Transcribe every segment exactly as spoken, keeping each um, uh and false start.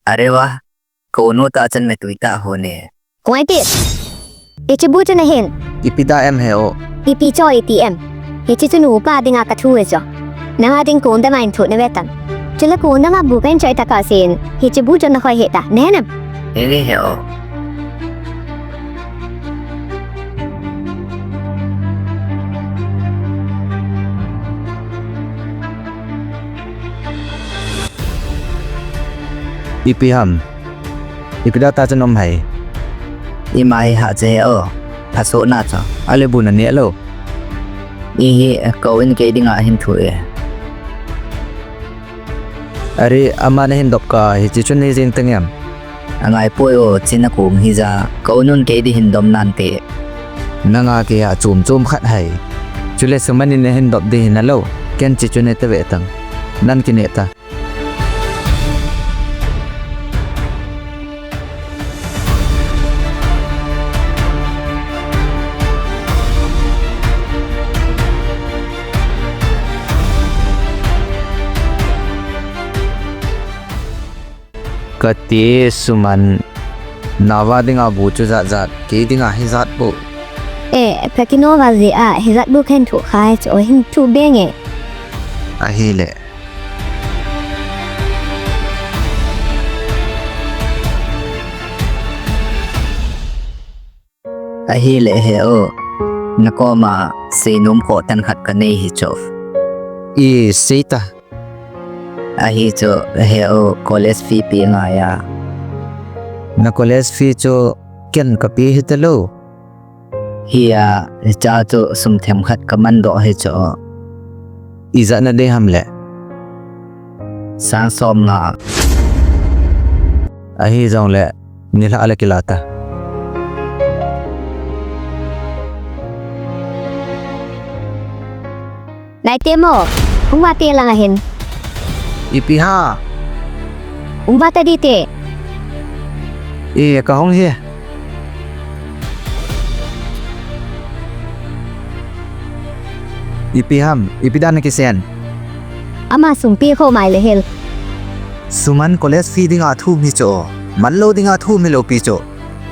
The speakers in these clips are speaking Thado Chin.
Are va, ka u nu ta chan me tui ta ho ne. Koi ti. Hiche bu chu na hin. Ipi da em he o. Ipi cho iti em. Hiche chu nupa dinga ka thu e cho. Nanga ding kong danga in thu na ve tan. Chule kong danga bu pen choi ta ka sin. Hiche bu chu na khoi he ta. Ne nam. He ne he o. Ipi ham. Ipi da ta chan um hai. Ima hi ha che o. Phaso na cho. Ale bu na ne lo. Ihi ka u in kei dinga hin thu e. Are ama na hin dop ka hiche chu ni jing teng em. Angai poi o, china kong hi ja, ka u nun kei di hin dom nan te. Nanga kei a chum chum khat hai. Chule Suman in na hin dop di hin alo, ken chi chu ne ta ve tang. Nan ki ne ta. Kati Suman, nava dinga bu chu jat jat, kei dinga hi jat bu. E, ka kino va jeh a, hi jat bu ken thu kha chu hin thu be nge. Ahile. Ahile he o, na koma seinom khoh teng khat ka nei hi cho. I sei ta. Ahi cho he o, college fee pe ngai a. Na college fee chu ken ka pe hi ta lo. Hi a, cha chu sum them khat ka man doh hi cho. Ijat na dei ham le. Sang som nga. Ahi jong le, nilhah le kila ta. Nai te mo, hung va te lang ahin. Ipi ha. Hung va ta di te. E, ka hung hi. Ipi ham, ipi dan kisen. Ama sum pe kho mai le hel. Suman college fee dinga thu mi cho. Man lo dinga thu mi lo pi cho.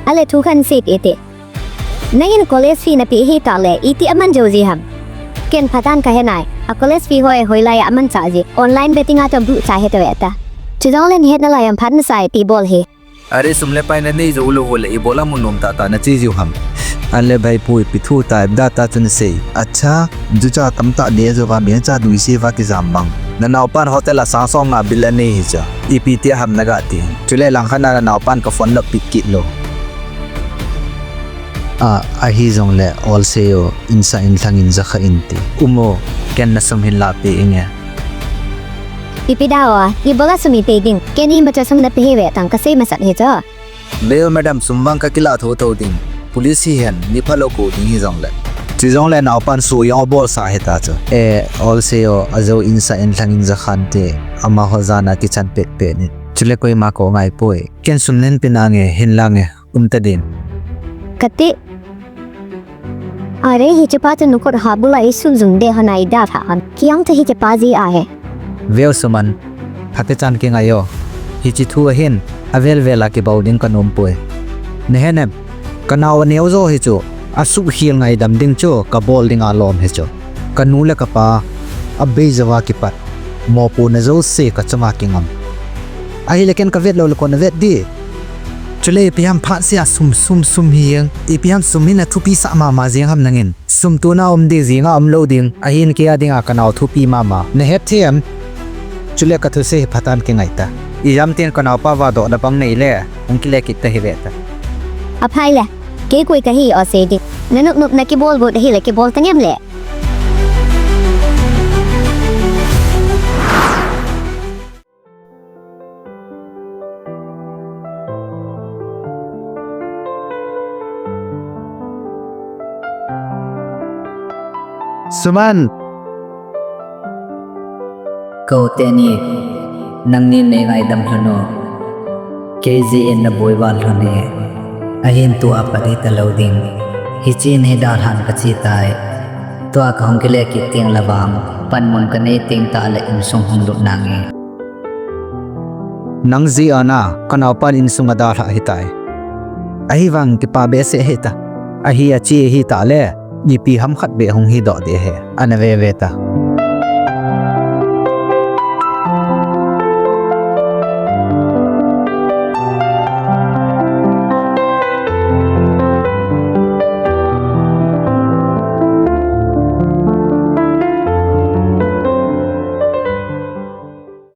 Ale thu khan sik ite. Nangin college fee na pe hi ta le, iti aman jo ji ham. Ken phatah in ka he nai, a college fee hoi hoi lai aman cha ji, online betting a tam bu cha he to eta. Chujong le ni het na lai am phat na sai ti bol hi. Are sum le pai na nei jo lo ho le i bola mun nom tah tah na chi jiu ham. Ale bhai pu ipi thu ta da ta chun sei. Acha, ju cha tam tah de jo va be cha dui se va ki jam bang. Na naupan hotel a sang som nga bill a nei hi cha. Ipi ti ham na ga ti. Chule lang khan na naupan ka phone la pick kit lo. A, ahi jong le ol se o, insa in thlang in ja kha in ti. Um o, ken na sum hin la pe inge. Ipi da o, i bola sum i pe ding. Ken i ma cha sum na pe hi ve tang ka sei masat hi cho. Bail madam sum vang ka kila tho tho ding. Police hi hen, mi pha lo ko ding hi jong le. Chi jong le naupan su yong bol sa hi ta cho. E, ol se o, a jo insa in thlang in ja khan te. Ama ho jana ki chan pet pet ni. Chule koima ko ngai poi. Ken sum nen pe nange, hin lange. Um ta din. Kati. Are hiche pa chu nukot ha bula i sum jung de hana i da tha han. Kiang ta hiche pa ji a he. Veu Suman. Phate chan ki ngai o. Hiche thu ahin. Avel vel a ki bau ding ka nom poi. Ne he nem. Ka nau a neo jo hi chu. A suh khil ngai dam ding chu. Ka bol ding a lom hi chu. Ka nu le ka pa. A bei jo a ki pat. Mopu na jo se ka chunga ki ngam. Ahile ken ka vet lo le kon na vet di. Chule ipi ham phat sia sum sum sum hi jeng. Ipi ham sum hin a thupi sa mama jeng ham nangin. Sum tuna um ding jinga um lo ding. Ahin kei a dinga ka nau thupi mama. Na het them. Chule ka thusei hi phatah in ki ngai ta. I jam tin ka naupa va doh na bang nei le. Hung ki le kit ta hi ve ta. A phai le. Kei koi ka hi o sei di. Na nup nup na ki bol bol hi le ki bol ta ngem le. Suman. Ko teni, nangni nei ngaidam lhon o. Kei jeh in na boi val lhon e. Ahin tua pat hita lo ding. Hiche in hi dalhan ka chi tai. Tua ka hung kile kit teng le vang. Panmun ka nei teng tah le insung hung lut nange. Nang jeh a na, kanaopan insung adalhah ahitai. Ahivang kipa behseh hita. Ahi achi ahita le, ipi ham khat beh hung hidoh ding ahi, ana veve ta.